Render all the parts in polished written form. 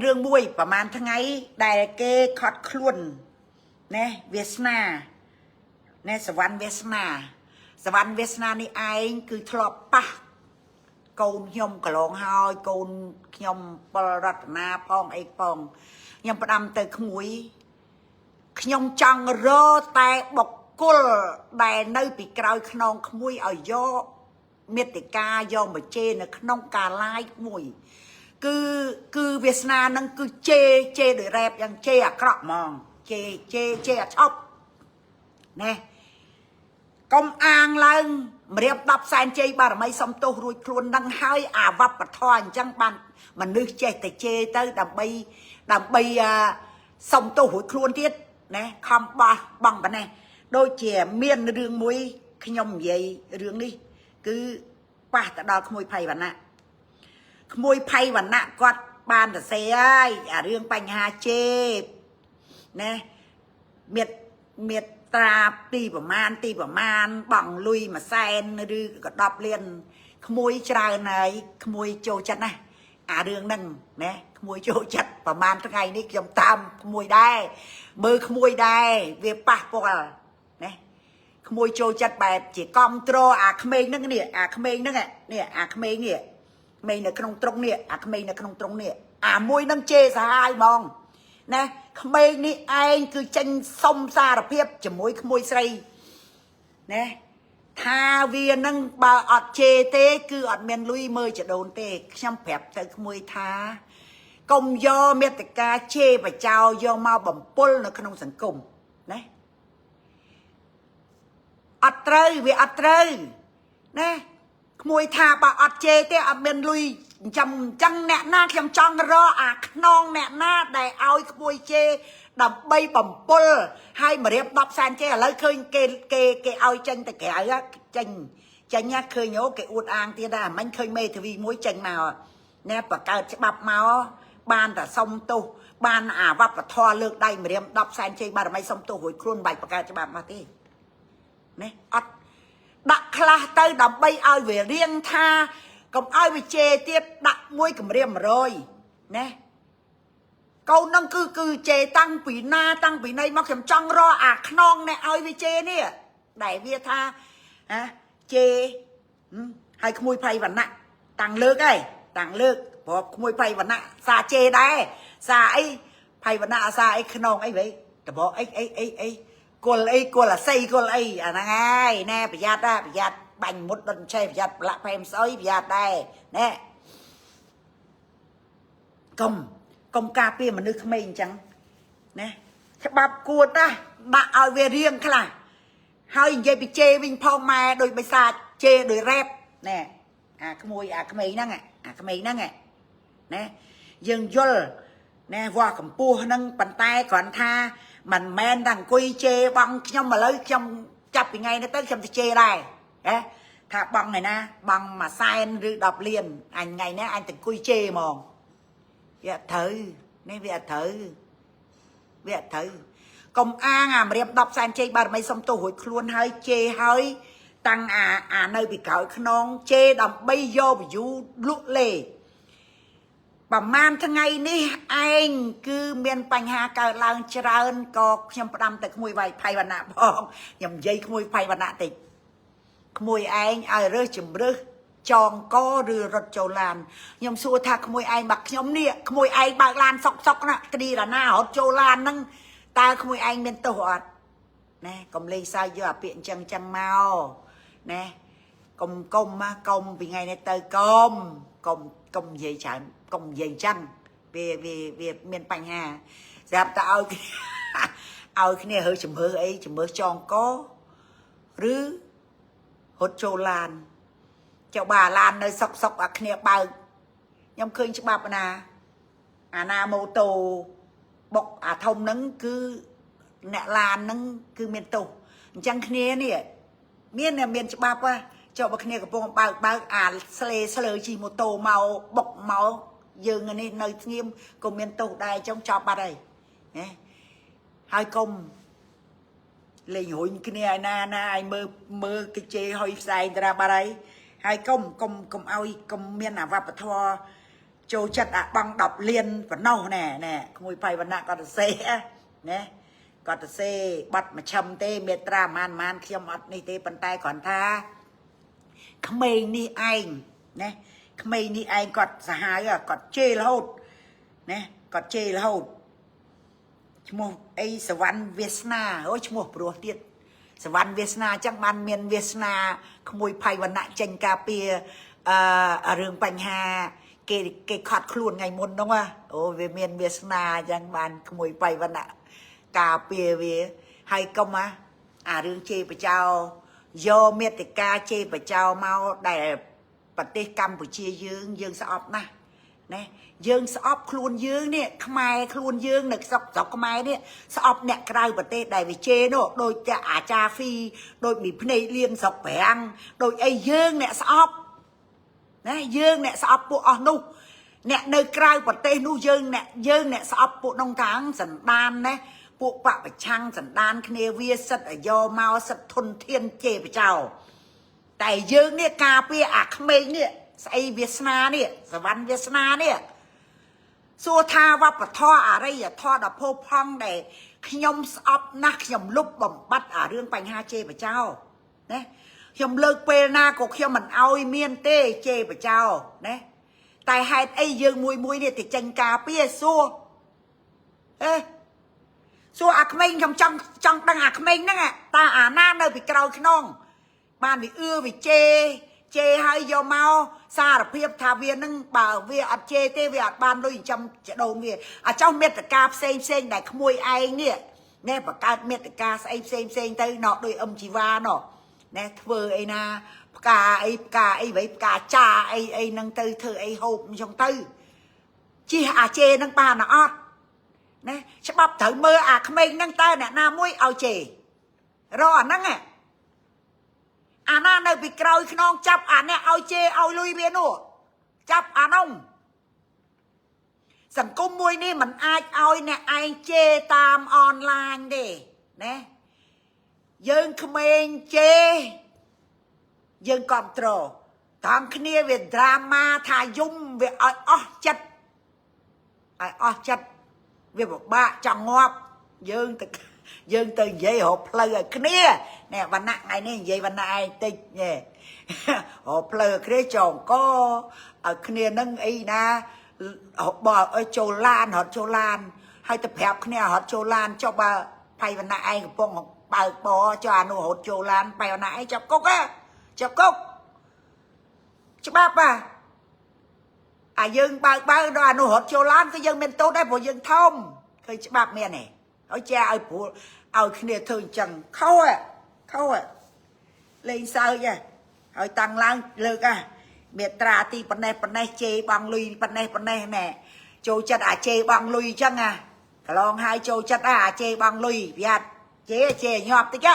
រឿងមួយប្រហែលថ្ងៃដែលគេខត់ខ្លួនណែវាសនាណែសវណ្ណវាសនាសវណ្ណវាសនានេះឯងគឺធ្លាប់ប៉ះកូនខ្ញុំកន្លងហើយកូនខ្ញុំពលរតនាផងអីផងខ្ញុំផ្ដាំទៅក្មួយខ្ញុំចង់រកតែបុគ្គលដែលនៅពីក្រោយខ្នងក្មួយឲ្យយកមេតិកាយកមកជេរនៅក្នុងការ live មួយ គឺគឺវាសនានឹងគឺជេរជេរដោយរ៉េបយ៉ាងជេរអាក្រក់ហ្មងជេរជេរជេរអាឈប់ណែកុំអាងឡើងម្រាប10សែនជ័យបារមីសុំទោសរួចខ្លួននឹងហើយអាវប្បធម៌អញ្ចឹងបានមនុស្សចេះតែជេរទៅដើម្បីដើម្បីអាសុំទោសរួចខ្លួនទៀតណាខំបោះបង់ប៉ុណ្ណេះដូចជាមានរឿងមួយខ្ញុំនិយាយរឿងនេះ គឺប៉ះទៅដល់ក្មួយភ័យវណ្ណៈ ក្មួយភ័យវណ្ណៈគាត់បានសរសេរហើយអារឿងបញ្ហាជេបណាមៀតមៀតត្រាទីប្រមាណទីប្រមាណបងលុយមួយសែនឬក៏10លានក្មួយច្រើនហើយក្មួយចូលចិត្តណាស់អារឿងហ្នឹងណាក្មួយចូលចិត្តប្រមាណថ្ងៃនេះខ្ញុំតាមក្មួយដែរមើលក្មួយដែរវាប៉ះពាល់ណាក្មួយចូលចិត្តបែបជាកំត្រអាក្មេងហ្នឹងនេះអាក្មេងហ្នឹងនេះអាក្មេងនេះ ក្មេងនៅក្នុងទ្រុងនេះអាក្មេងនៅក្នុងទ្រុងនេះអាមួយនឹងជេរសាហាវហ្មងណាក្មេងនេះឯងគឺចេញសុំសារភាពជាមួយក្មួយស្រីណាថាវានឹងបើអត់ជេរទេ គឺអត់មានលុយមើលចដូនទេខ្ញុំប្រាប់ទៅក្មួយថាកុំយកមេត្តាជេរបចោយកមកបំពុលនៅក្នុងសង្គមណាអត់ត្រូវវាអត់ត្រូវណាក្មួយថាបើអត់ជេរទេអត់មានលុយអញ្ចឹងអញ្ចឹងអ្នកណាខ្ញុំចង់រកអាខ្នងអ្នកណាដែលឲ្យក្មួយជេរដើម្បីបំពុលហើយមករៀប10សែនជេរឥឡូវឃើញគេគេគេឲ្យចេញទៅក្រៅហ៎ចេញចេញណាឃើញអូគេអួតអាងទៀតដែរមិញឃើញមេធាវីមួយចេញមកណែបង្កើតច្បាប់មកបានតែសុំទោសបានអាវប្បធម៌លើកដៃម្រាម10សែនជេរបារមីសុំទោសរួចខ្លួនមិនបាច់បង្កើតច្បាប់មកទេណាអត់ ដាក់ខ្លះទៅដើម្បីឲ្យវារៀងថាកុំឲ្យវាជេរទៀតដាក់មួយគម្រាម100ណាកូននឹងគឺគឺជេរតាំងពីណាតាំងពីណីមកខ្ញុំចង់រកអាខ្នងអ្នកឲ្យវាជេរនេះដែលវាថាហ៎ជេរហើយក្មួយភ័យវណ្ណៈតាំងលើកហើយតាំងលើកព្រោះក្មួយភ័យវណ្ណៈសាជេរដែរសាអីភ័យវណ្ណៈអាសាអីខ្នងអីវិញតបអីអីអីអី គល់អីគល់អាស័យគល់អីអាហ្នឹងហើយណែប្រយ័ត្នដែរប្រយ័ត្នបាញ់មុតដុតឆេះប្រយ័ត្នប្រឡាក់ផែមស្អុយប្រយ័ត្នដែរណែកុំកុំការពារមនុស្សក្មេងអញ្ចឹងណាច្បាប់គួតណាដាក់ឲ្យវារៀងខ្លះហើយនិយាយពីជេរវិញផងម៉ែដោយបិសាចជេរដោយរ៉េបណែអាក្មួយអាក្មេងហ្នឹងអាក្មេងហ្នឹងណាយើងយល់ណែវាស់កម្ពស់ហ្នឹងប៉ុន្តែគ្រាន់ថាមិនមែនតែអង្គុយជេរបង់ខ្ញុំឥឡូវខ្ញុំចាប់ពីថ្ងៃនេះទៅខ្ញុំទៅជេរដែរហ៎ថាបង់ឯណាបង់មួយសែនឬ10លានអញថ្ងៃនេះអញទៅអង្គុយជេរហ្មងវាអត់ត្រូវនេះវាអត់ត្រូវវាអត់ត្រូវកុំអាងអាម្រាម10សែនជេរបារមីសុំទោសរួចខ្លួនហើយជេរហើយតាំងអាអានៅពីក្រោយខ្នងជេរដើម្បីយក view លក់លេប្រហែលថ្ងៃនេះឯងគឺមានបញ្ហាកើតឡើងច្រើនក៏ខ្ញុំផ្ដាំទៅក្មួយវាយភ័យវណ្ណៈផងខ្ញុំនិយាយក្មួយភ័យវណ្ណៈតិចក្មួយឯងឲ្យរើសជំរើសចងកឬរត់ចូលឡានខ្ញុំសួរថាក្មួយឯងបើខ្ញុំនេះក្មួយឯងបើកឡានសុកសុកណាត្រីរណារត់ចូលឡានហ្នឹងតើក្មួយឯងមានទោសអត់ណែកុំលេងសើចយកអាពាក្យអញ្ចឹងចឹងមកណែកុំកុំមកកុំពីថ្ងៃនេះទៅកុំកុំកុំនិយាយច្រើនកុំនិយាយចឹងវាវាវាមានបញ្ហាស្រាប់តែឲ្យឲ្យគ្នារើជំរើសអីជំរើសចងកឬរត់ចូលឡានចុះបើអាឡាននៅសុកសុកអាគ្នាបើកខ្ញុំឃើញច្បាប់ណាអាណាម៉ូតូបុកអាធំហ្នឹងគឺអ្នកឡានហ្នឹងគឺមានទោសអញ្ចឹងគ្នានេះមានមានច្បាប់ហ៎ចុះបើគ្នាកំពុងបើកបើកអាស្លេស្លើជិះម៉ូតូមកបុកមកយើងនេះនៅស្ងៀមក៏មានទោសដែរចុងចប់បាត់ហើយណាហើយកុំលេងរុញគ្នាឲ្យណាណាឲ្យមើលមើលគេជេរហុយផ្សែងតាបាត់ហើយហើយកុំកុំកុំឲ្យកុំមានអាវប្បធម៌ ចូលចិត្តអាបង10លានប៉ុណ្ណោះណែណែក្មួយផៃវណ្ណៈគាត់ទៅសេណាគាត់ទៅសេបាត់មជ្ឈិមទេមេត្រាម៉ានម៉ានខ្ញុំអត់នេះទេប៉ុន្តែគ្រាន់ថាក្មេងនេះឯងណាក្មេងនេះឯងគាត់សាហាវគាត់ជេររហូតណាគាត់ជេររហូតឈ្មោះអីសវណ្ណវាសនាអូឈ្មោះព្រោះទៀតសវណ្ណវាសនាអញ្ចឹងបានមានវាសនាក្មួយផៃវណ្ណៈចេញការពារអឺរឿងបញ្ហាគេគេខត់ខ្លួនថ្ងៃមុនហ្នឹងអូវាមានវាសនាអញ្ចឹងបានក្មួយផៃវណ្ណៈការពារវាហើយកុំអារឿងជេរបចោយកមេតិកាជេរបចោមកដែលប្រទេសកម្ពុជាយើងយើងស្អប់ណាស់ណាយើងស្អប់ខ្លួនយើងនេះខ្មែរខ្លួនយើងនៅស្រុកស្រុកខ្មែរនេះស្អប់អ្នកក្រៅប្រទេសដែលវាជេរនោះដូចតែអាចារ្យហ្វីដូចមីភ្នែកលៀងស្រុកប្រាំងដូចអីយើងអ្នកស្អប់ណាយើងអ្នកស្អប់ពួកអស់នោះអ្នកនៅក្រៅប្រទេសនោះយើងអ្នកយើងអ្នកស្អប់ពួកនោះតាំងសន្តានណាពួកបពប្រឆាំងសន្តានគ្នាវាសិតឲ្យយកមកសិតធនធានជេរបចោតែយើងនេះការពារអាក្មេងនេះស្អីវាសនានេះសវណ្ណវាសនានេះសួរថាវប្បធម៌អរិយធម៌ដ៏ផូរផង់ដែលខ្ញុំស្អប់ណាស់ខ្ញុំលុបបំបត្តិអារឿងបញ្ហាជេរបចោណាខ្ញុំលើកពេលណាក៏ខ្ញុំមិនអោយមានទេជេរបចោណាតែហេតុអីយើងមួយមួយនេះទៅចេញការពារសួរអេសួរអាក្មេងខ្ញុំចង់ចង់ដឹងអាក្មេងហ្នឹងតើអាណានៅពីក្រោយខ្នងបានវាអឿវាជេរជេរហើយយកមកសារភាពថាវានឹងបើវាអត់ជេរទេវាអត់បានលុយចិញ្ចឹមចដូនវាអាចោះមេត្តាផ្សេងផ្សេងដែលក្មួយឯងនេះណែបង្កើតមេត្តាស្អីផ្សេងផ្សេងទៅណោដូចអឹមជីវ៉ាណោណែធ្វើអីណាផ្កាអីផ្កាអីវ៉ៃផ្កាចាអីអីហ្នឹងទៅធ្វើអីហូបអញ្ចឹងទៅជិះអាជេរហ្នឹងបានអត់ណាច្បាប់ត្រូវមើលអាក្មេងហ្នឹងតើអ្នកណាមួយឲ្យជេររកអាហ្នឹងអាណានៅពីក្រោយខ្នងចាប់អាអ្នកឲ្យជេរឲ្យលុយវានោះចាប់អានោះសង្គមមួយនេះมันអាចឲ្យអ្នកឯងជេរតាមអនឡាញទេណាយើងក្មេងជេរយើងគ្រប់ត្រតាមគ្នាវាដ្រាម៉ាថាយំវាឲ្យអស់ចិត្តឲ្យអស់ចិត្តវាពិបាកចង់ងាប់យើងទៅយើងទៅនិយាយរកផ្លូវឲ្យគ្នានេះវណ្ណៈថ្ងៃនេះនិយាយវណ្ណៈឯងតិចនេះរកផ្លូវឲ្យគ្នាចងកឲ្យគ្នានឹងអីណាបោះឲ្យចូលឡានរត់ចូលឡានហើយទៅប្រាប់គ្នារត់ចូលឡានចុះបើផៃវណ្ណៈឯងកំពុងបើកបចុះអានោះរត់ចូលឡានផៃវណ្ណៈឯងចាប់គុកហ៎ចាប់គុកច្បាប់បាទអាយើងបើកបើដល់អានោះរត់ចូលឡានគឺយើងមានទោសដែរព្រោះយើងធំឃើញច្បាប់មានទេឲ្យជាឲ្យព្រោះឲ្យគ្នាធ្វើអញ្ចឹងខុសខុសលេងសើចហើយតាំងឡើងលើកមេត្រាទីប៉ុណ្ណេះប៉ុណ្ណេះជេរបងលុយប៉ុណ្ណេះប៉ុណ្ណេះណែចូលចិត្តអាជេរបងលុយអញ្ចឹងអាកន្លងហើយចូលចិត្តអាជេរបងលុយប្រយ័ត្នជេរជេរញាប់តិច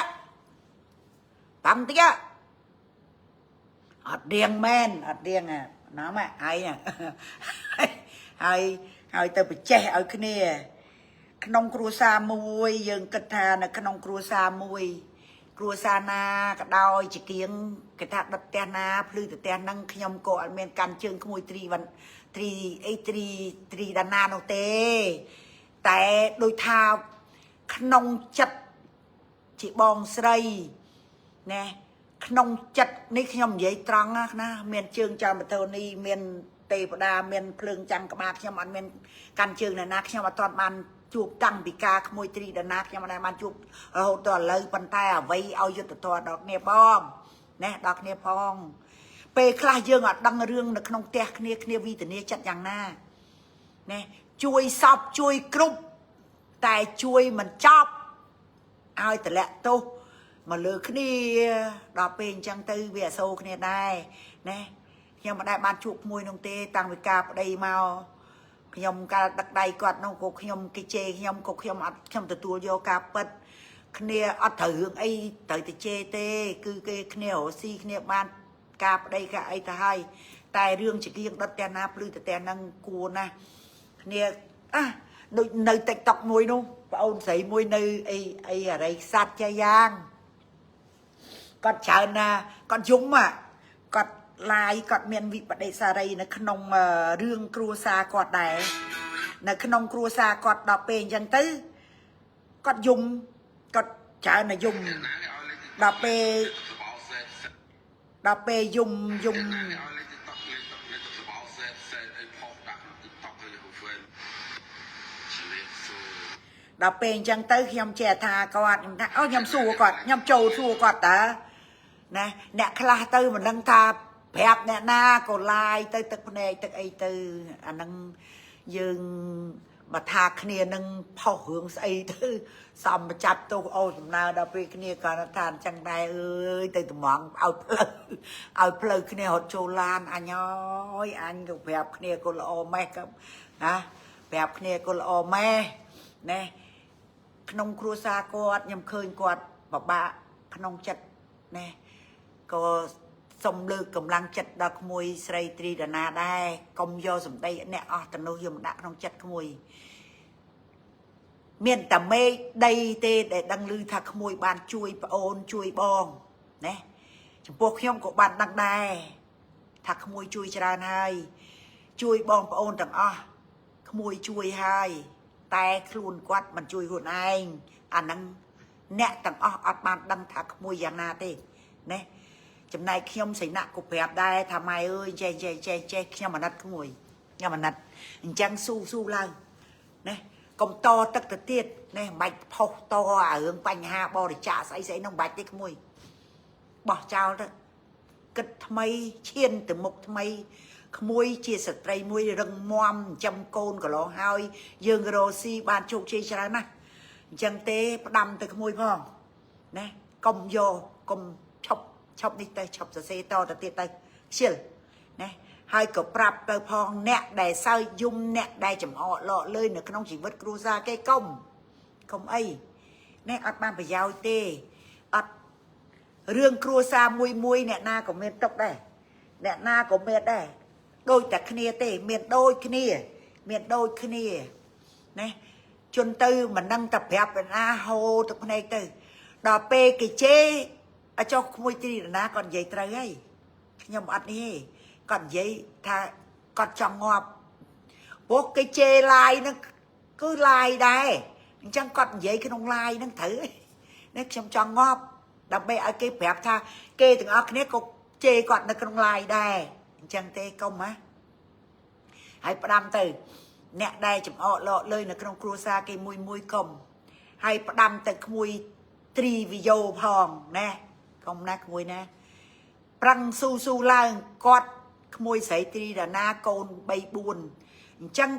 តាំតិចអត់រៀងមែនអត់រៀងណាមឯងហើយហើយទៅបច្ចេះឲ្យគ្នាក្នុងគ្រួសារមួយយើងគិតថានៅក្នុងគ្រួសារមួយគ្រួសារណាក៏ដោយជាគៀងគេថាដុតផ្ទះណាភ្លឺទៅផ្ទះហ្នឹងខ្ញុំក៏អត់មានកាន់ជើងក្មួយត្រីវ៉ាន់ត្រីអីត្រីត្រីដាណានោះទេតែដូចថាក្នុងចិត្តជាបងស្រីណាក្នុងចិត្តនេះខ្ញុំនិយាយត្រង់ណាមានជើងចាំបតោនេះមានទេវតាមានភ្លើងចាំងក្បាលខ្ញុំអត់មានកាន់ជើងណាខ្ញុំអត់ទាន់បានជួបតាំងពីការក្មួយត្រីដាណាខ្ញុំអត់បានជួបរហូតដល់ឥឡូវប៉ុន្តែអ្វីឲ្យយុទ្ធធរដល់គ្នាផងណាដល់គ្នាផងពេលខ្លះយើងអត់ដឹងរឿងនៅក្នុងផ្ទះគ្នាគ្នាវីទនាចិត្តយ៉ាងណាណាជួយសពជួយគ្រប់តែជួយមិនចប់ឲ្យតម្លាក់ទោសមកលើគ្នាដល់ពេលអញ្ចឹងទៅវាអសូរគ្នាដែរណាខ្ញុំមិនដែលបានជួបមួយនោះទេតាំងពីការប្តីមកខ្ញុំកាលដឹកដៃគាត់នោះក៏ខ្ញុំគេជេរខ្ញុំក៏ខ្ញុំអត់ខ្ញុំទទួលយកការពិតគ្នាអត់ត្រូវរឿងអីត្រូវតែជេរទេគឺគេគ្នារស់ស៊ីគ្នាបានការប្តីការអីទៅហើយតែរឿងជាគៀងដុតផ្ទះណាភ្លឺទៅផ្ទះហ្នឹងគួរណាស់គ្នាអាដូចនៅ TikTok មួយនោះប្អូនស្រីមួយនៅអីអីអរិយស័តចាយ៉ាងគាត់ច្រើនណាគាត់យំគាត់ live គាត់មានវិបដិសារីនៅក្នុងរឿងគ្រួសារគាត់ដែរនៅក្នុងគ្រួសារគាត់ដល់ពេលអញ្ចឹងទៅគាត់យំគាត់ច្រើនតែយំ ណាគេឲ្យលេខ ដល់ពេល សបោសេត ដល់ពេលយំយំ ណាគេឲ្យលេខ TikTok លេខលេខសបោសេតសេតអីផុសដាក់ TikTok អីហូហ្វេនឆ្លៀតសួរ ដល់ពេលអញ្ចឹងទៅខ្ញុំចេះថាគាត់ខ្ញុំថាអូខ្ញុំសួរគាត់ខ្ញុំចូលសួរគាត់តើណាអ្នកខ្លះទៅមិនដឹងថាប្រាប់អ្នកណាក៏ឡាយទៅទឹកភ្នែកទឹកអីទៅអាហ្នឹងយើងបើថាគ្នានឹងផុសរឿងស្អីទៅសំចាប់ទោសអូសំណើដល់ពេលគ្នាគាត់ថាអញ្ចឹងដែរអើយទៅតម្ងឲ្យផ្លូវឲ្យផ្លូវគ្នារត់ចូលឡានអញអើយអញក៏ប្រាប់គ្នាក៏ល្អម៉េះក៏ណាប្រាប់គ្នាក៏ល្អម៉េះណែ ក្នុងគ្រួសារគាត់ខ្ញុំឃើញគាត់ពិបាកក្នុងចិត្តណែក៏សុំលើកកម្លាំងចិត្តដល់ក្មួយស្រីត្រីដាណាដែរកុំយកសម្ដីអ្នកអស់ទាំងនោះយកមកដាក់ក្នុងចិត្តក្មួយមានតែមេឃដីទេដែលដឹងឮថាក្មួយបានជួយប្អូនជួយបងណែចំពោះខ្ញុំក៏បានដឹងដែរថាក្មួយជួយច្រើនហើយជួយបងប្អូនទាំងអស់ ក្មួយជួយហើយតែខ្លួនគាត់មិនជួយខ្លួនឯងអាហ្នឹងអ្នកទាំងអស់អត់បានដឹងថាក្មួយយ៉ាងណាទេណាចំណែកខ្ញុំសៃណៈក៏ប្រាប់ដែរថាម៉ែអើយចេះចេះចេះចេះខ្ញុំអាណិតក្មួយខ្ញុំអាណិតអញ្ចឹងស៊ូស៊ូឡើងណាកុំតទឹកទៅទៀតណាមិនបាច់ផុសតអារឿងបញ្ហាបរិច្ចាគស្អីស្អីហ្នឹងមិនបាច់ទេក្មួយបោះចោលទៅ គិតថ្មីឈានទៅមុខថ្មីក្មួយជាស្ត្រីមួយរឹងមាំចិញ្ចឹមកូនកន្លងហើយ យើងរកស៊ីបានជោគជ័យច្រើនណាស់អញ្ចឹងទេផ្ដាំទៅក្មួយផងណាកុំយកកុំឈប់ឈប់នេះទៅឈប់សរសេរតទៅទៀតទៅខ្ជិលណាហើយក៏ប្រាប់ទៅផងអ្នកដែលសើចយំអ្នកដែលចំអកលក់លើយនៅក្នុងជីវិតគ្រួសារគេកុំកុំអីនេះអត់បានប្រយោជន៍ទេអត់ រឿងគ្រួសារមួយមួយអ្នកណាក៏មានទុកដែរអ្នកណាក៏មានដែរដូចតែគ្នាទេ មានដូចគ្នា មានដូចគ្នាណាជន់ទៅមិនដឹងតែប្រាប់ឯណាហូរទឹកភ្នែកទៅដល់ពេលគេជេរអាចុះក្មួយត្រីរណាគាត់និយាយត្រូវហើយខ្ញុំអត់នេះទេគាត់និយាយថាគាត់ចង់ងាប់ព្រោះគេជេរឡាយហ្នឹងគឺឡាយដែរអញ្ចឹងគាត់និយាយក្នុងឡាយហ្នឹងត្រូវហើយនេះខ្ញុំចង់ងាប់ ដើម្បីឲ្យគេប្រាប់ថាគេទាំងអស់គ្នាក៏ជេរគាត់នៅក្នុង live ដែរអញ្ចឹងទេកុំហ៎ហើយផ្ដាំទៅអ្នកដែលចំអកលក់លើយនៅក្នុងគ្រួសារគេមួយមួយកុំហើយផ្ដាំទៅក្មួយត្រីវិយោផងណាកុំណាក្មួយណាប្រឹងស៊ូស៊ូឡើងគាត់ក្មួយស្រីត្រីដាណាកូន3 4អញ្ចឹង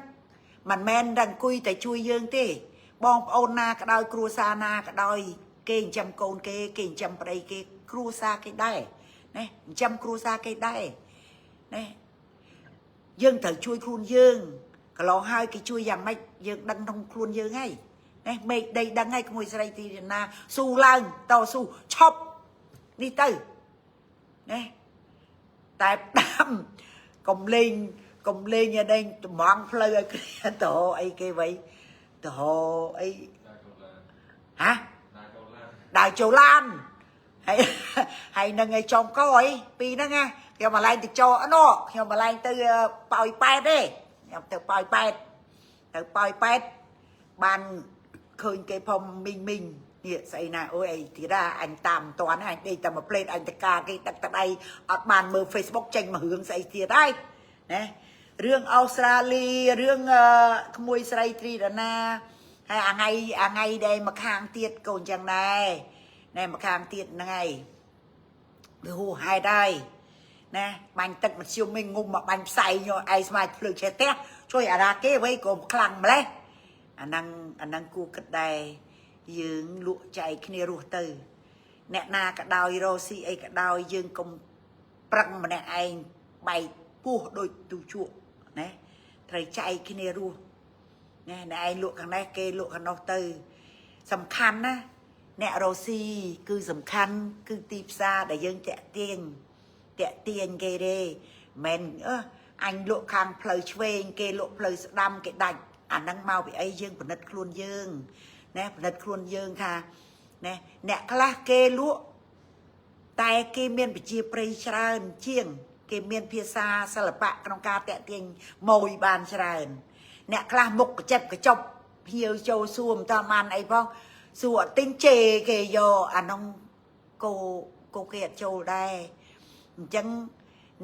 មិនមែនតែអង្គុយតែជួយយើងទេ បងប្អូនណាក៏ដោយគ្រួសារណាក៏ដោយគេចិញ្ចឹមកូនគេគេចិញ្ចឹមប្តីគេគ្រួសារគេដែរណាចិញ្ចឹមគ្រួសារគេដែរណាយើងត្រូវជួយខ្លួនយើងកន្លងហើយគេជួយយ៉ាងម៉េចយើងដឹងក្នុងខ្លួនយើងហើយណាមេឃដីដឹងហើយក្មួយស្រីទីណាស៊ូឡើងតស៊ូឈប់នេះទៅណាតែផ្ដាំកុំលេងកុំលេងឲ្យដេញតម្រង់ផ្លូវឲ្យគ្នាទៅរកអីគេវៃទៅរកអី ដើរចូលឡាន ហ៎ ដើរចូលឡាន ដើរចូលឡានហើយហើយនឹងឯចុងកអីពីរហ្នឹងណាខ្ញុំមកឡើងទៅចោអណោខ្ញុំមកឡើងទៅប៉ោយប៉ែតទេខ្ញុំទៅប៉ោយប៉ែតទៅប៉ោយប៉ែតបានឃើញគេផុំមីងមីងនេះស្អីណាអូយអីទៀតណាអញតាមមិនតាន់អញដេកតែមួយផ្លេតអញតកាគេទឹកតដៃអត់បានមើល Facebook ចេញមករឿងស្អីទៀតហើយណារឿងអូស្ត្រាលីរឿងក្មួយស្រីត្រីដាណាហើយអាថ្ងៃអាថ្ងៃដែលមកខាងទៀតកូនចឹងដែរណែមកខាងទៀតហ្នឹងហើយវាហួសហេតុហើយណាបាញ់ទឹកមធ្យមឯងងុំមកបាញ់ផ្សែងយកឯងស្មាច់ភ្លើងឆេះផ្ទះជួយអារ៉ាគេអ្វីក៏ខ្លាំងម្លេះអាហ្នឹងអាហ្នឹងគួរគិតដែរយើងលក់ចែកគ្នារស់ទៅ អ្នកណាក៏ដោយរកស៊ីអីក៏ដោយយើងកុំប្រឹងម្នាក់ឯងបែកពោះដូចទូជក់ណាត្រូវចែកគ្នារស់ណាអ្នកឯងលក់ខាងនេះគេលក់ខាងនោះទៅ សំខាន់ណាអ្នករកស៊ីគឺសំខាន់គឺទីផ្សារដែលយើងតាក់ទាញតាក់ទាញគេទេមិនអឺអញលក់ខាងផ្លូវឆ្វេងគេលក់ផ្លូវស្ដាំគេដាច់អាហ្នឹងមកពីអីយើងពិនិត្យខ្លួនយើងណាពិនិត្យខ្លួនយើងថាណាអ្នកខ្លះគេលក់តែគេមានប្រជាប្រិយច្រើនជាង គេមានភាសាសិល្បៈក្នុងការតាក់ទាញម៉ួយបានច្រើនអ្នកខ្លះមុខកញ្ចិបកញ្ចប់ភ្ញៀវចូលសួរមិនតបានអីផងសួរអត់ទិញជេរគេយកអានោះគោគោគេអត់ចូលដែរអញ្ចឹង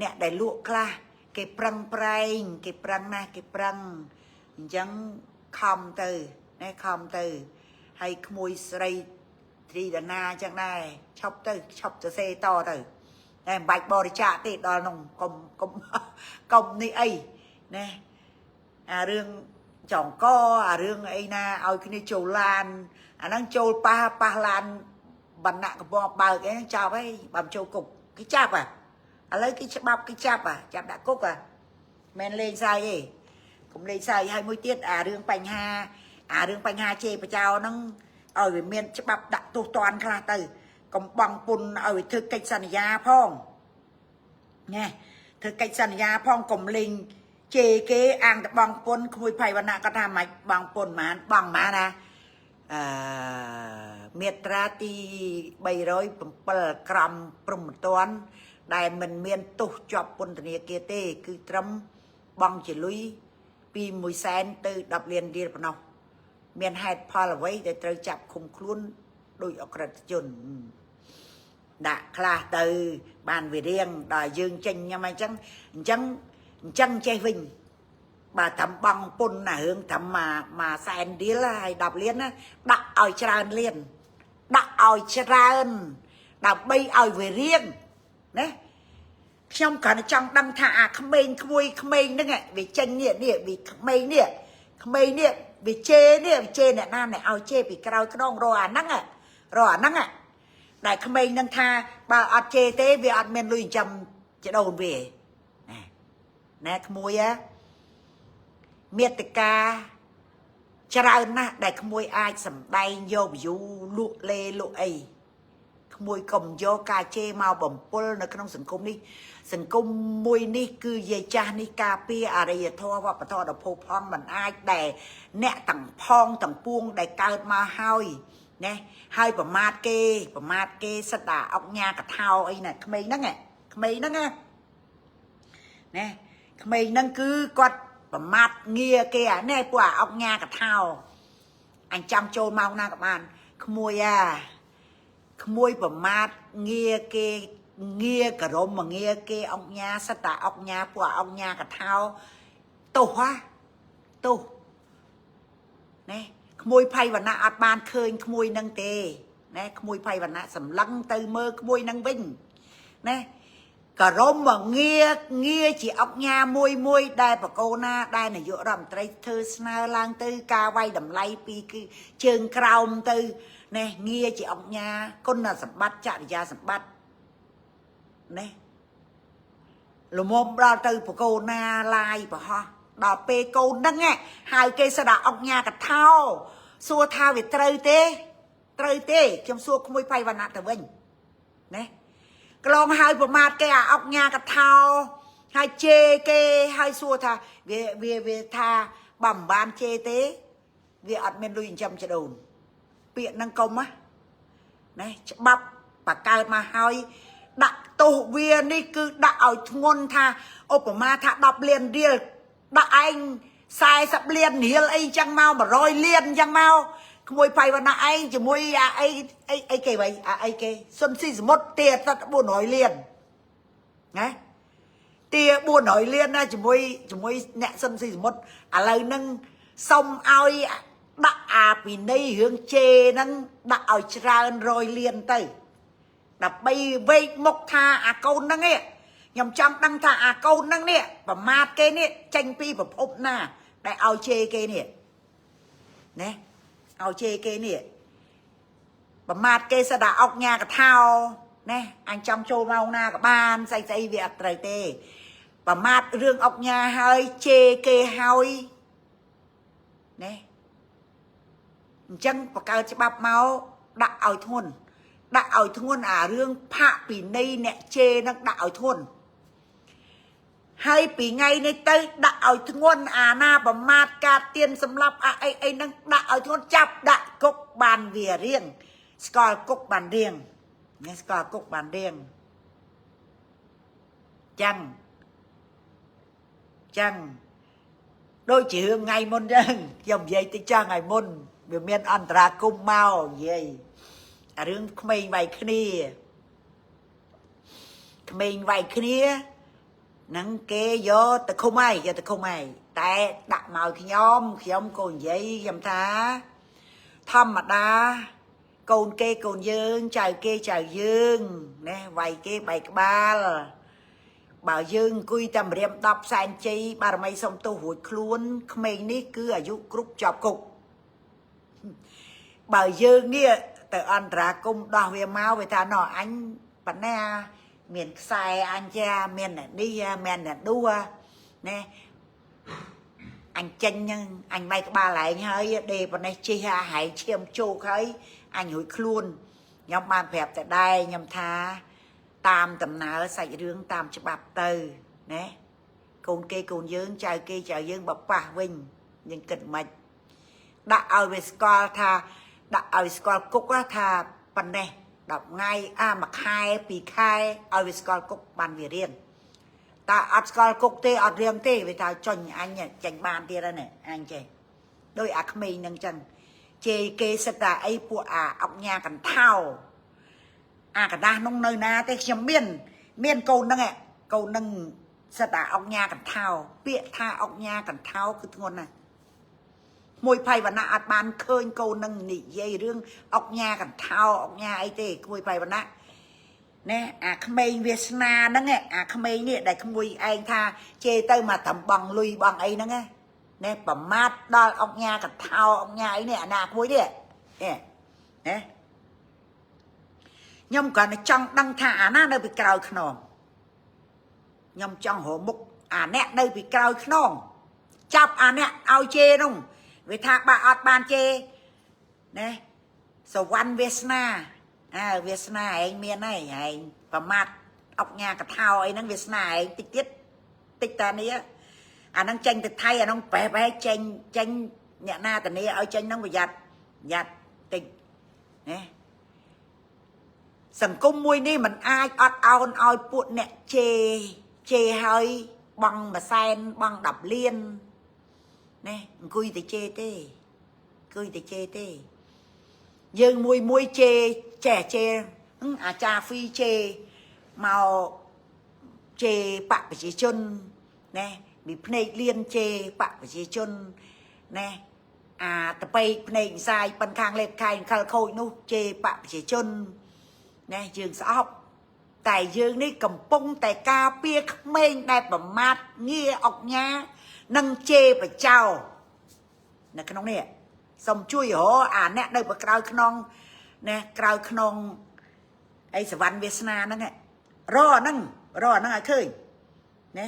អ្នកដែលលក់ខ្លះគេប្រឹងប្រែងគេប្រឹងណាស់គេប្រឹងអញ្ចឹងខំទៅណែខំទៅហើយក្មួយស្រី ត្រីដាណាអញ្ចឹងដែរឈប់ទៅឈប់ទៅសេតទៅតែមិនបាច់បរិច្ចាគទេដល់នោះកុំកុំកុំនេះអីណាអារឿងចងកអារឿងអីណាឲ្យគ្នាចូលឡានអាហ្នឹងចូលប៉ះប៉ះឡានបណ្ណៈកំពងបើកអីហ្នឹងចាប់ហីបើមិនចូលគុកគេចាប់អាឥឡូវគេច្បាប់គេចាប់អាចាប់ដាក់គុកអាមិនលេងសើចទេកុំលេងសើចហើយមួយទៀតអារឿងបញ្ហាអារឿងបញ្ហាជេរបចោហ្នឹង ឲ្យវាមានច្បាប់ដាក់ទោសទណ្ឌខ្លះទៅកុំបងពុនឲ្យវាធ្វើកិច្ចសន្យាផងណែធ្វើកិច្ចសន្យាផងកុំលេងជេរគេអាងតបងពុនក្មួយភ័យវណ្ណៈគាត់ថាមិនបងពុនហ្មងបងហ្មងណាអឺមេត្រាទី307ក្រមព្រហ្មទណ្ឌដែលមិនមានទោសជាប់ពន្ធនាគារទេ គឺត្រឹមបងជាលុយពី1សែនទៅ10លានរៀលប៉ុណ្ណោះ មានហេតុផលអ្វីដែលត្រូវចាប់ឃុំខ្លួនដោយអក្រិតជនដាក់ខ្លះទៅបានវារៀងដល់យើងចេញញ៉ាំអញ្ចឹងអញ្ចឹងអញ្ចឹងចេះវិញបើត្រឹមបងពុនណារឿងត្រឹមមកមួយសែនរៀលហើយ10លានណាដាក់ឲ្យច្រើនលានដាក់ឲ្យច្រើនដើម្បីឲ្យវារៀងណាខ្ញុំគ្រាន់តែចង់ដឹងថាអាក្មេងក្មួយក្មេងហ្នឹងវាចេញនេះនេះវាក្មេងនេះក្មេងនេះវាជេរនេះវាជេរអ្នកណាអ្នកឲ្យជេរពីក្រោយខ្នងរកអាហ្នឹងរកអាហ្នឹងដែលក្មេងហ្នឹងថាបើអត់ជេរទេវាអត់មានលុយចិញ្ចឹមចដូនវាណែណែក្មួយហ៎មេតិកាច្រើនណាស់ដែលក្មួយអាចសំដែងយក view លក់លេលក់អី ក្មួយកុំយកការជេរមកបំពុលនៅក្នុងសង្គមនេះសង្គមមួយនេះគឺយាយចាស់នេះការពារអរិយធម៌វប្បធម៌ដ៏ផូរផង់មិនអាចដែលអ្នកទាំងផងទាំងពួងដែលកើតមកហើយណាហើយប្រមាថគេប្រមាថគេសិតតាអុកញ៉ាកថោអីណាក្មេងហ្នឹងក្មេងហ្នឹងណាណាក្មេងហ្នឹងគឺគាត់ប្រមាថងារគេអានេះពួកអាអុកញ៉ាកថោអញចាំចូលម៉ោងណាក៏បានក្មួយអា ក្មួយប្រមាថងារគេងារក្រមមកងារគេអង្គញាសិតតាអង្គញាពួកអង្គញាកថោទោសហ่ะទោសណែក្មួយភ័យវណ្ណៈអត់បានឃើញក្មួយនឹងទេណែក្មួយភ័យវណ្ណៈសម្លឹងទៅមើលក្មួយនឹងវិញណែក្រមមកងារងារជាអង្គញាមួយមួយដែលបកោណាដែលនាយករដ្ឋមន្ត្រីធ្វើស្នើឡើងទៅការវាយតម្លៃពីគឺជើងក្រោមទៅណែងារជាអង្គញាគុណសម្បត្តិចរិយាសម្បត្តិណែលមុំដល់ទៅបកោណាឡាយប្រហោះដល់ពេលកូនហ្នឹងហៅគេស្ដាអង្គញាកថោសួរថាវាត្រូវទេត្រូវទេខ្ញុំសួរក្មួយភ័យវណ្ណៈទៅវិញណែក្លងហើយប្រមាថគេអាអង្គញាកថោហើយជេរគេហើយសួរថាវាវាវាថាបើមិនបានជេរទេវាអត់មានលុយចិញ្ចឹមចដូនពាក្យហ្នឹងកុំណាណែច្បាប់បកើតមកហើយដាក់ទោសវានេះគឺដាក់ឲ្យធ្ងន់ថាឧបមាថា10លានរៀលដាក់ឯង40លានរៀលអីចឹងមក100លានចឹងមកក្មួយភ័យវណ្ណៈឯងជាមួយអាអីអីអីគេវ៉ៃអាអីគេសុនស៊ីសមុទ្រទាទឹក400លានណាទា400លានណាជាមួយជាមួយអ្នកសុនស៊ីសមុទ្រឥឡូវហ្នឹងសុំឲ្យដាក់អាពិន័យរឿងជេរហ្នឹងដាក់ឲ្យច្រើន100លានទៅដើម្បីវែកមុខថាអាកូនហ្នឹងនេះខ្ញុំចង់ដឹងថាអាកូនហ្នឹងនេះប្រមាថគេនេះចេញពីប្រភពណាដែលឲ្យជេរគេនេះណាឲ្យជេរគេនេះប្រមាថគេស្ដាអុកញ៉ាកថោណាអញចង់ចូលម៉ោងណាក៏បានស្អីស្អីវាអត់ត្រូវទេប្រមាថរឿងអុកញ៉ាហើយជេរគេហើយណាអញ្ចឹងបង្កើតច្បាប់មកដាក់ឲ្យធ្ងន់ដាក់ឲ្យធ្ងន់អារឿងផាកពិន័យអ្នកជេរនឹងដាក់ឲ្យធ្ងន់ហើយពីថ្ងៃនេះទៅដាក់ឲ្យធ្ងន់អាណាប្រមាថការទៀនសម្លាប់អាអីអីហ្នឹងដាក់ឲ្យធ្ងន់ចាប់ដាក់គុកបានវារៀងស្គាល់គុកបានរៀងនេះស្គាល់គុកបានរៀង ចឹងចឹងដូចជារឿងថ្ងៃមុនចឹងខ្ញុំនិយាយតិចចឹងថ្ងៃមុនវាមានអន្តរាគមមកនិយាយអារឿងក្មេងវាយគ្នាក្មេងវាយគ្នានឹងគេយកទៅឃុំហើយយកទៅឃុំហើយតែដាក់មកខ្ញុំខ្ញុំក៏និយាយខ្ញុំថាធម្មតាកូនគេកូនយើងចៅគេចៅយើងណាវាយគេបែកក្បាលបើយើងអង្គុយតែម្រាម10សែនជ័យបារមីសុំទោសរួចខ្លួនក្មេងនេះគឺអាយុគ្រប់ជាប់គុកបើយើងនេះទៅអន្តរាគមដោះវាមកវាថាណោះអញប៉ុណ្ណាមានខ្សែអញចាមានអ្នកនេះមានអ្នកនោះណាអញចេញហ្នឹងអញបែកក្បាលឯងហើយដេប៉ុណ្ណេះជិះហែងឈាមជោកហើយអញរួចខ្លួនខ្ញុំបានប្រាប់តែដែរខ្ញុំថាតាមដំណើរសាច់រឿងតាមច្បាប់ទៅណាកូនគេកូនយើងចៅគេចៅយើងបើប៉ះវិញយើងគិតមិនដាក់ឲ្យវាស្គាល់ថាដាក់ឲ្យស្គាល់គុកថាប៉ុណ្ណេះ10ថ្ងៃអាមួយខែពីរខែឲ្យវាស្គាល់គុកបានវារៀនតើអត់ស្គាល់គុកទេអត់រៀងទេវាថាចុញអញចេញបានទៀតហើយនេះអញចេះដោយអាក្មេងនឹងចឹងជេរគេសិតតាអីពួកអាអុកញ៉ាកន្ធោអាកដាស់នោះនៅណាទេខ្ញុំមានកូនហ្នឹងកូនហ្នឹងសិតតាអុកញ៉ាកន្ធោពាក្យថាអុកញ៉ាកន្ធោគឺធ្ងន់ណាស់មួយភ័យវណ្ណៈអត់បានឃើញកូននឹងនិយាយរឿងអុកញ៉ាកន្ធោអុកញ៉ាអីទេក្មួយភ័យវណ្ណៈណែអាក្មេងវាសនាហ្នឹងអាក្មេងនេះដែលក្មួយឯងថាជេរទៅមកតំបងលុយបងអីហ្នឹងណែប្រមាថដល់អុកញ៉ាកន្ធោអុកញ៉ាអីនេះអាណាក្មួយនេះនេះណែខ្ញុំគ្រាន់តែចង់ដឹងថាអាណានៅពីក្រោយខ្នងខ្ញុំចង់រកមុខអាអ្នកនៅពីក្រោយខ្នងចាប់អាអ្នកឲ្យជេរនោះវាថាបើអត់បានជេរណែសវណ្ណវាសនាអើវាសនាឯងមានហើយឯងប្រមាថអុកញ៉ាកថោអីហ្នឹងវាសនាឯងតិចទៀតតិចតានេះអាហ្នឹងចេញទៅថៃអាហ្នឹងប្រេះប្រេះចេញចេញអ្នកណាតានីឲ្យចេញហ្នឹងប្រយ័ត្នប្រយ័ត្នតិចណាសង្គមមួយនេះมันអាចអត់ឱនឲ្យពួកអ្នកជេរជេរហើយបងមួយសែនបង10លានណែអង្គុយតែជេរទេអង្គុយតែជេរទេយើងមួយមួយជេរចេះជេរអាចារ្យហ្វីជេរមកជេរបកប្រជាជនណែមីភ្នែកលៀនជេរបកប្រជាជនណែអាតបេកភ្នែកសាយប៉ិនខាងលេបខែខលខូចនោះជេរបកប្រជាជនណែយើងស្អប់តែយើងនេះកំពុងតែការពារក្មេងដែលប្រមាថងារអុកញ៉ានិងជេរបចោនៅក្នុងនេះសូមជួយរកអាអ្នកនៅក្រៅខ្នងណែក្រៅខ្នងអីសវណ្ណវាសនាហ្នឹងរកអាហ្នឹងរកអាហ្នឹងឲ្យឃើញណែ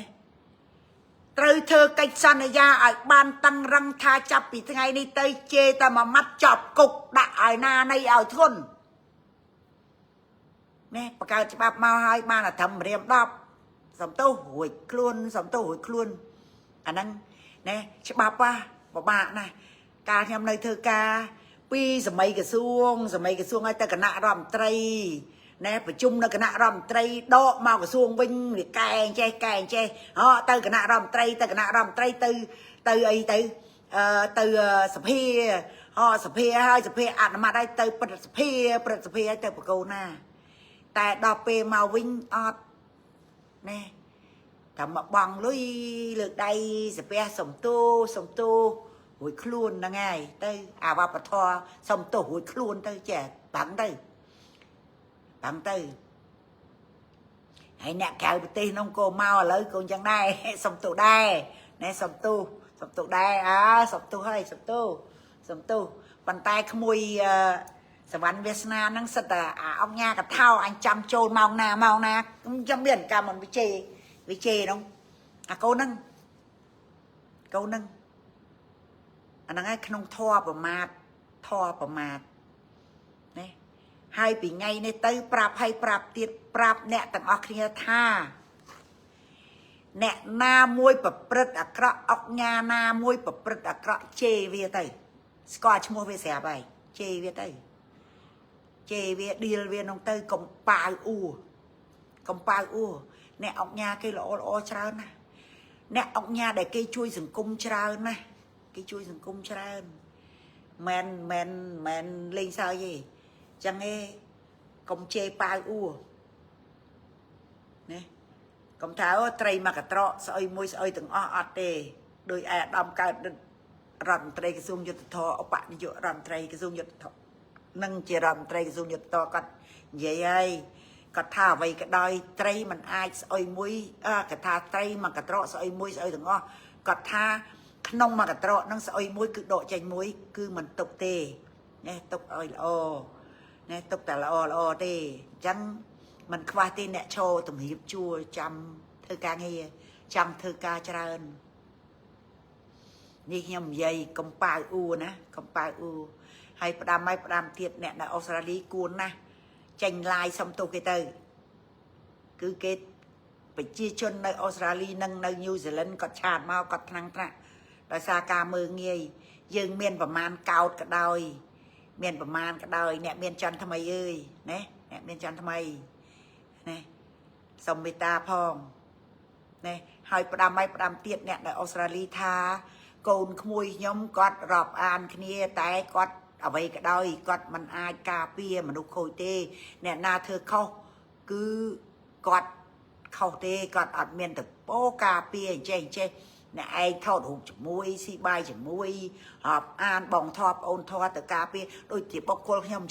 ត្រូវធ្វើកិច្ចសន្យាឲ្យបានតឹងរឹងថាចាប់ពីថ្ងៃនេះទៅជេរតែមួយម៉ាត់ចប់គុកដាក់ឲ្យណានៃឲ្យធ្ងន់ណែបង្កើតច្បាប់មកឲ្យបានតែត្រឹមរៀម10សំទោសរួចខ្លួនសំទោសរួចខ្លួនអាហ្នឹងណែច្បាប់ហ่ะពិបាកណាស់កាលខ្ញុំនៅធ្វើការពីសម័យក្រសួងសម័យក្រសួងឲ្យទៅគណៈរដ្ឋមន្ត្រីណែប្រជុំនៅគណៈរដ្ឋមន្ត្រីដកមកក្រសួងវិញវាកែងចេះកែងចេះហ៎ទៅគណៈរដ្ឋមន្ត្រីទៅគណៈរដ្ឋមន្ត្រីទៅទៅអីទៅអឺទៅសភាហ៎សភាហើយសភាអនុម័តឲ្យទៅព្រឹទ្ធសភាព្រឹទ្ធសភាឲ្យទៅបកូនណាតែដល់ពេលមកវិញអត់ណែតែមកបងលុយលើកដៃសាពះសំទោសំទោរួចខ្លួនហ្នឹងហើយទៅអាវប្បធម៌សំទោរួចខ្លួនទៅចេះបាំងទៅបាំងទៅហើយអ្នកក្រៅប្រទេសនោះក៏មកឥឡូវក៏អញ្ចឹងដែរសំទោដែរណែសំទោសំទោដែរអើសំទោហើយសំទោសំទោប៉ុន្តែក្មួយអឺសវណ្ណវាសនាហ្នឹងសិតតែអាអង្គញាកថោអញចាំចូលម៉ោងណាម៉ោងណាខ្ញុំមានកម្មមិនវិជេវិជេនោះអាកូនហ្នឹងកូនហ្នឹងអាហ្នឹងឯងក្នុងធម៌ប្រមាទធម៌ប្រមាទណាហើយពីថ្ងៃនេះទៅប្រាប់ឲ្យប្រាប់ទៀតប្រាប់អ្នកទាំងអស់គ្នាថាអ្នកណាមួយប្រព្រឹត្តអាក្រក់អុកញ៉ាណាមួយប្រព្រឹត្តអាក្រក់ជេរវាទៅស្គាល់ឈ្មោះវាស្រាប់ហើយជេរវាទៅជេរវាឌៀលវានោះទៅកុំប៉ាវអ៊ូកុំប៉ាវអ៊ូ អ្នកអង្គញាគេល្អល្អច្រើនណាស់អ្នកអង្គញាដែលគេជួយសង្គមច្រើនណាស់គេជួយសង្គមច្រើនមិនមិនមិនលេងសើចទេចឹងឯងកុំជេរប៉ាវអ៊ូណាកុំថាអូត្រីមកកត្រកស្អុយមួយស្អុយទាំងអស់អត់ទេដោយឯអាដាមកើតរដ្ឋមន្ត្រីក្រសួងយុទ្ធភ័ពឧបនាយករដ្ឋមន្ត្រីក្រសួងយុទ្ធភ័ពនិងជារដ្ឋមន្ត្រីក្រសួងយុទ្ធភ័ពគាត់និយាយហើយគាត់ថាអ្វីក៏ដោយត្រីมันអាចស្អុយមួយអើគាត់ថាត្រីមកកត្រកស្អុយមួយស្អុយទាំងអស់គាត់ថាក្នុងមកកត្រកនឹងស្អុយមួយគឺដកចេញមួយគឺមិនទុកទេនេះទុកឲ្យល្អនេះទុកតែល្អល្អទេអញ្ចឹងมันខ្វះទេអ្នកឈរទំរៀបជួរចាំធ្វើការងារចាំធ្វើការច្រើន នេះខ្ញុំនិយាយកុំប៉ាវអ៊ូណាកុំប៉ាវអ៊ូហើយផ្ដាំឲ្យផ្ដាំទៀតអ្នកនៅអូស្ត្រាលីគួរណាស់ចេញឡាយសុំទោសគេទៅគឺគេប្រជាជននៅអូស្ត្រាលីនិងនៅញូហ្សេឡង់គាត់ chat មកគាត់ថ្នាំងថ្នាក់ដោយសារការមើងងាយយើងមានប្រមាណកោតក៏ដោយ មានប្រមាណក៏ដោយអ្នកមានច័ន្ទថ្មីអើយណាអ្នកមានច័ន្ទថ្មីណាសុំមេត្តាផង នេះហើយផ្ដាំឲ្យផ្ដាំទៀតអ្នកនៅអូស្ត្រាលីថា កូនក្មួយខ្ញុំគាត់រាប់អានគ្នាតែគាត់អ្វីក៏ដោយគាត់មិនអាចការពារមនុស្សខូចទេ អ្នកណាធ្វើខុសគឺគាត់ខុសទេគាត់អត់មានតពោការពារអញ្ចេះអញ្ចេះអ្នកឯងថតរូបជាមួយស៊ីបាយជាមួយរាប់អានបងធបអូនធបទៅការពារដូចជាបុគ្គលខ្ញុំ